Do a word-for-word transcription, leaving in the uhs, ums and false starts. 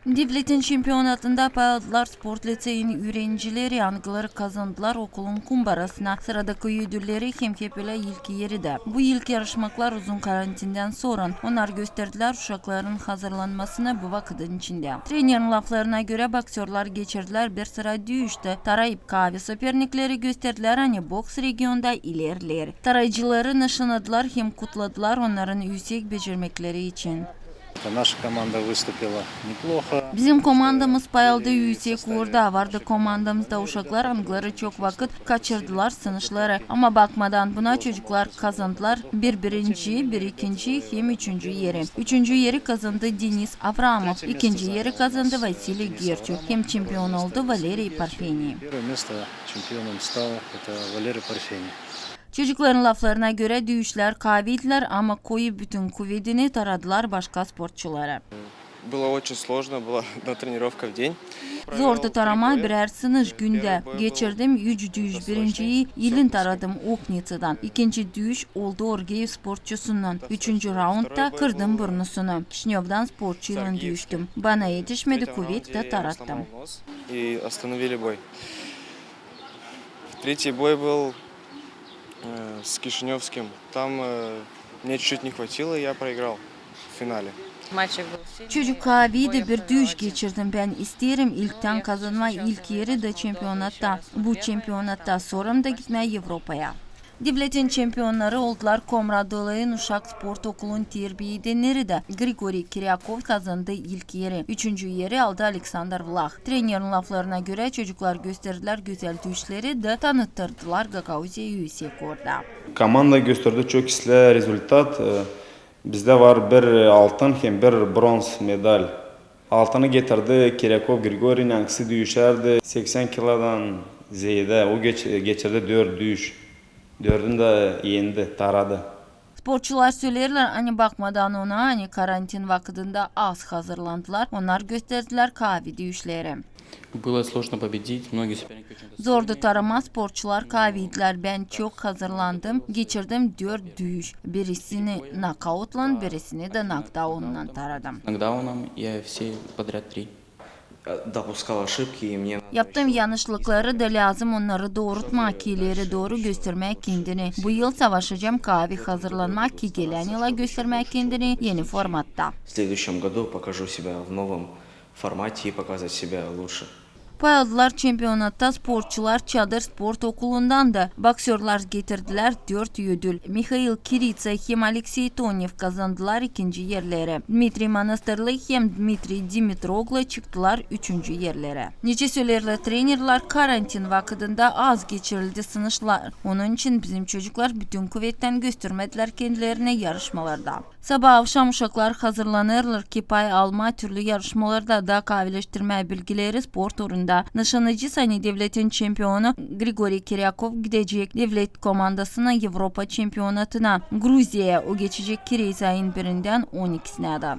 Devletin çempionatında pay aldılar sport liţeyin üürencileri, angıları kazandılar okulun kumbarasına sıradakı ödülleri hem hep ölä ilk eri dä. Bu ilk yarışmaklar uzun karantindän sora. Onnar gösterdilär uşakların hazırlanmasını bu vakıdın içindä. Trenerin laflarına görä, boksörlar geçirdilär bir sıra düüş tä, tarayıp kaavi sopernikleri, gösterdilär, ani boks regionda ilerleer. Tarayıcıları nışannadılar hem kutladılar onnarın üüsek becermekleri için. Это наша команда выступила неплохо. Bizim komandamız pay aldı üüsek uurda. Vardı komandamızda uşaklar, angıları çok vakıt kaçırdılar sınışları. Ama bakmadan buna, çocuklar kazandılar bir birinci, bir ikinci hem üçüncü eri. Üçüncü eri kazandı Denis Avramov, ikinci eri kazandı Vasiliy Gertyu hem çempion oldu Valeriy Parfeniy. Первое место чемпионом стал, это Валерий Парфений. Çocukların laflarına görä, düüşlär kaaviydilär, ama koyu bütün kuvedini taradılar başka sportçuları. Было очень сложно, была одна тренировка в день. Zordu taramaa birär sınış gündä. Geçirdim üç düüş. Birinciyi ilin taradım Okniţadan. İkinci düüş oldu Orgeev sportçusunnan. Üçüncü raundta kırdım burnusunu. Kişinövdan sportçuylan düüştüm. Bana etişmedi kuvet, tä tarattım. И остановили бой. Третий бой был, э, с Кишинёвским. Там, э, мне чуть-чуть не хватило, и я проиграл в финале. Çocuk kaaviydi, bir düüş geçirdim. Bän isteerim ilktän kazanmaa ilk eri dä çempionatta. Bu çempionatta, sora da gitmää Evropaya. Devletin çempionnarı oldular Komradılıyın uşak sport okulun terbiyedenneri dä. Grigoriy Kiryakov kazandı ilk eri. Üçüncü eri aldı Aleksandr Vlah. Trenerin laflarına görä, çocuklar gösterdilär gözäl düüşleri dä tanıttırdılar Gagauziyayı üüsek orda. Komanda gösterdi çok islää rezultat. E, bizdä var bir altın hem bir bronz medal. Altını getirdi Kiryakov Grigoriy, angısı düüşärdi seksän kilodan zeedä. O geç-, geçirdi dört düüş. Dördünü dä endi, taradı. Sportçular söleerlär, ani bakmadan ona, ani karantin vakıdında az hazırlandılar, onnar gösterdilär kaavi düüşleri. Было сложно победить, многие соперники очень достойные. Zordu taramaa, sportçular kaaviydilär. Bän çok hazırlandım, geçirdim dört düüş. Birisini nokautlan, birisini dä nokdaunnan taradım. Нокдауном я все подряд три. Допускал ошибки, и мне надо... Yaptım yanışlıkları da lääzım onnarı doorutmaa, ki ileri dooru göstermää kendini. Bu yıl savaşacam kaavi hazırlanmaa, ki gelän yıla göstermää kendini eni formatta. В следующем году покажу себя в новом формате и показать себя лучше. Pay aldılar çempionatta sportçular Çadır sport okulundan da. Boksörlar getirdilär dört ödül. Mihail Kiritsa hem Aleksey Tonev kazandılar ikinci erleri. Dmitriy Monastırlı hem Dmitriy Dimitroglu çıktılar üçüncü erlerä. Nicä söleerlär trenerlär, karantin vakıdında az geçirildi sınışlar. Onun için bizim çocuklar bütün kuvettän göstermedilär kendilerini yarışmalarda. Sabaa avşam uşaklar hazırlanêrlar, ki pay almaa türlü yarışmalarda da kaavileştirmää bilgileri sport uurunda. Nışanacı, ani devletin çempionu Grigoriy Kiryakov gidecek devlet komandasına Evropa çempionatına Gruziyaya. O geçecek kirez ayın birindän on ikisinä dä.